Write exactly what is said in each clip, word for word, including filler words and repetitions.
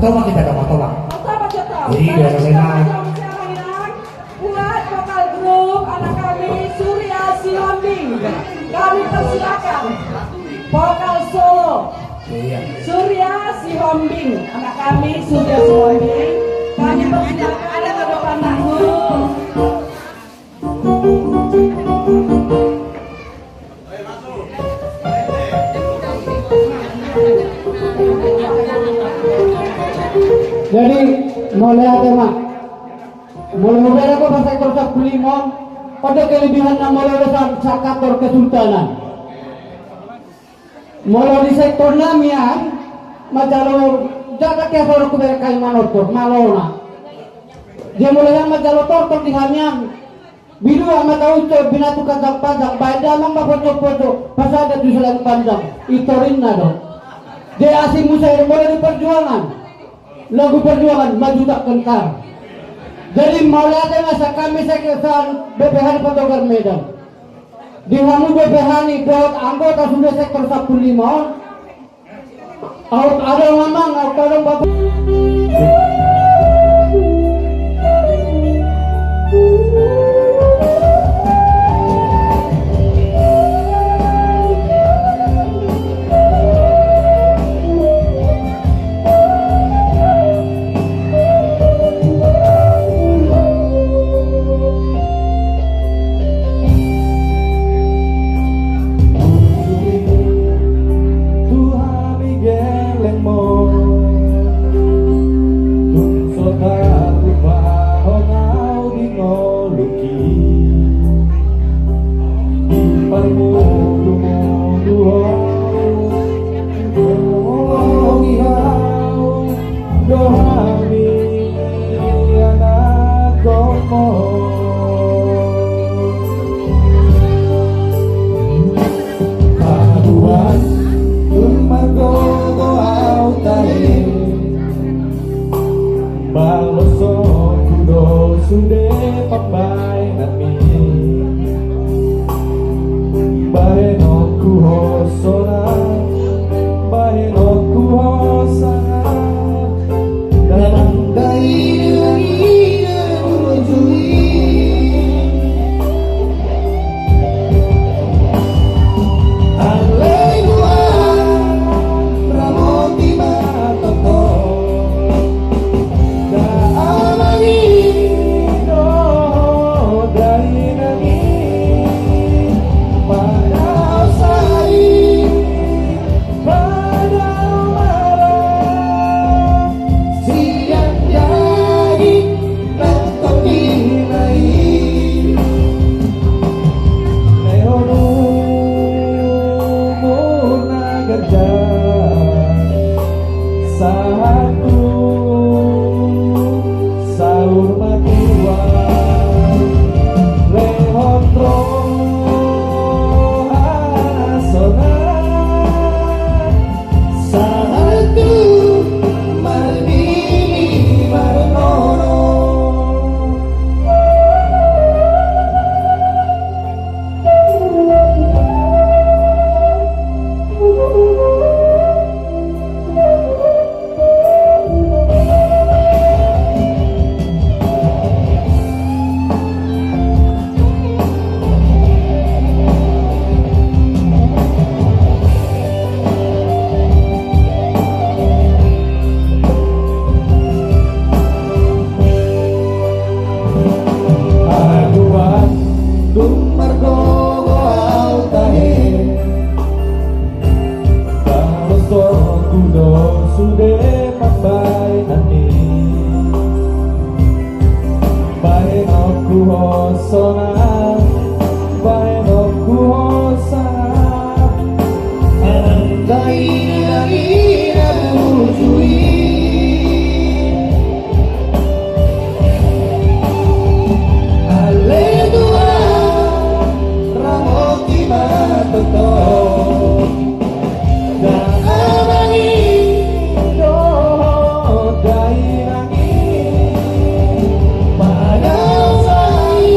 Coba kita dapat tolak. Coba kita. Iya, memang. Buat vokal grup anak kami, Surya Sihombing. Kami persilakan. Vokal solo. Iya. Surya Sihombing. Anak kami, Surya Sihombing. Kami persilakan ke depan panggung. Jadi, mauliate ma. Molo hubereng ho ba sektor sampulu lima on, on do kelebihanna molo do sian kantor kesultanan. Molo di sektor nami an, manjalo jaga ke soro ku bereng kai manortor, malona. Dia molo sian manjalo tortor di hami an, bidua ma tahu tu binatu kandang panjang, baen damang ma pojok-pojok, pasada tu selain panjang, i torinna do. Dia asing musa i molo di perjuangan, lagu perjuangan, maju tak gentar. Jadi mauliate ma sian kami sektor B P H di Patogar Medan. Di hamu B P H ni dohot anggota sude sektor sampulu lima on. Aut adong amang, aut adong bapa. Paduan, tung margogo au tahe. Balosonku do sude pambahenanmi. Bahenonku hosona, bahenonku hosana. Damang dainang i na burju i. Haleluya, ramoti ma tongtong. Damang i dohot dainang i, padaosa i. Sahat tu saur matua, lehon roha na sonang, sahat tu marbini marnono. Haduan, tung margogo au tahe. Balosonku do sude pambahenanmi. Bahenonku hosona, bahenonku hosana. Damang dainang i na burju i. Haleluya, ramoti ma tongtong. Damang i dohot dainang i, padaosa i.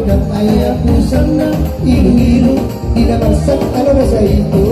Ai pusang na ilu-ilu, di na marsak ala rasa itu.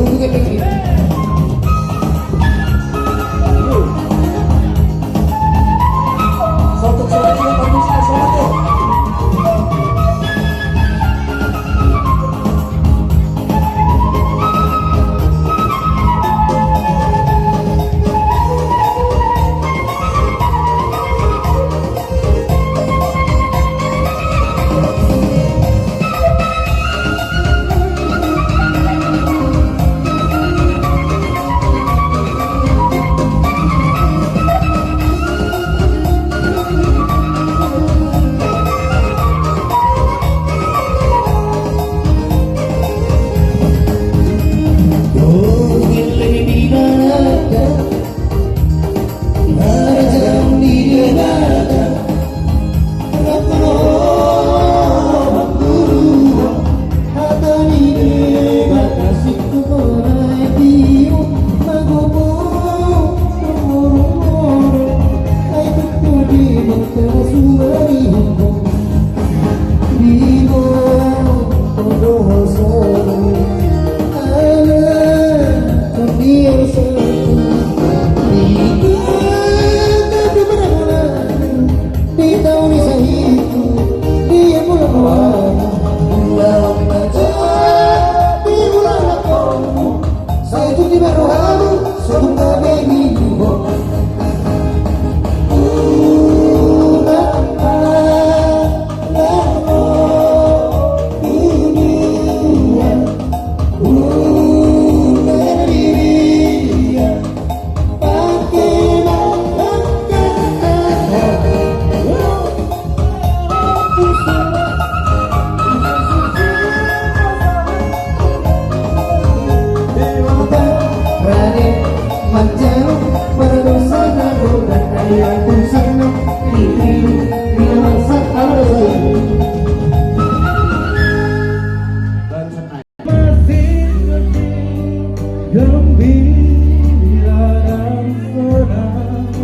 Gembira dan senang,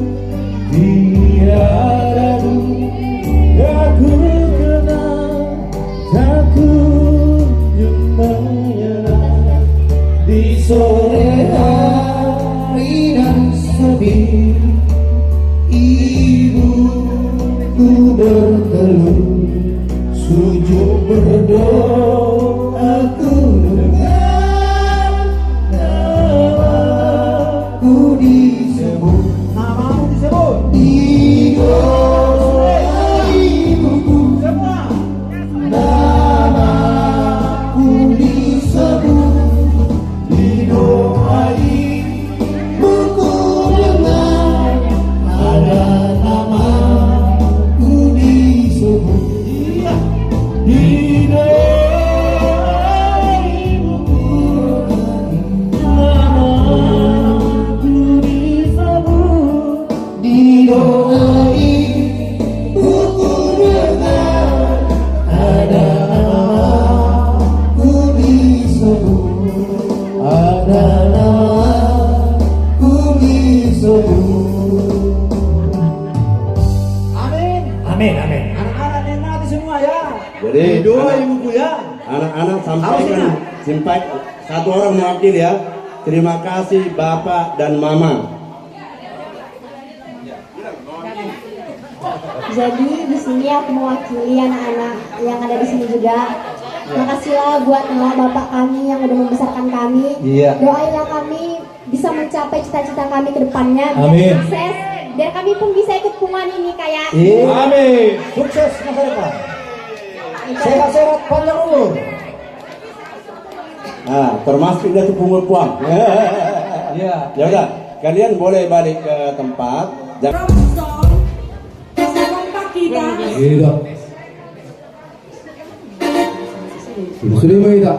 tiada duka ku kenang, tak kunjung menyerah. Di sore hari nan sepi, ibuku berteduh, sujud berdoa ku dengar, namaku disebut. Namamu disebut. Di doa ibuku. Semua. Namaku disebut. Di doa ibuku dengar, ada namaku disebut. Di doa ibuku namaku disebut. Di doa ibuku dengar, ada namaku disebut. Ada namaku disebut. Amin. Amin, amin. Anak-anak nikmati semua ya. Jadi, doa anak, ibuku ya. Anak-anak sampaikan, satu orang mewakili ya. Terima kasih Bapak dan Mama. Jadi, di sini aku mewakili anak-anak yang ada di sini juga. Ya. Makasihlah buat mama bapak kami yang udah membesarkan kami. Iya. Doailah kami bisa mencapai cita-cita kami ke depannya. Biar, amin, sukses. Biar kami pun bisa ikut punguan ini, Kak, ya. Iya. Amin. Sukses masa depan. Sehat-sehat, panjang umur. Nah, termasuk dia tu pungut puang. Iya. Ya udah, kalian boleh balik ke tempat. Jangan. Iya. Sudah, sudah, Ida.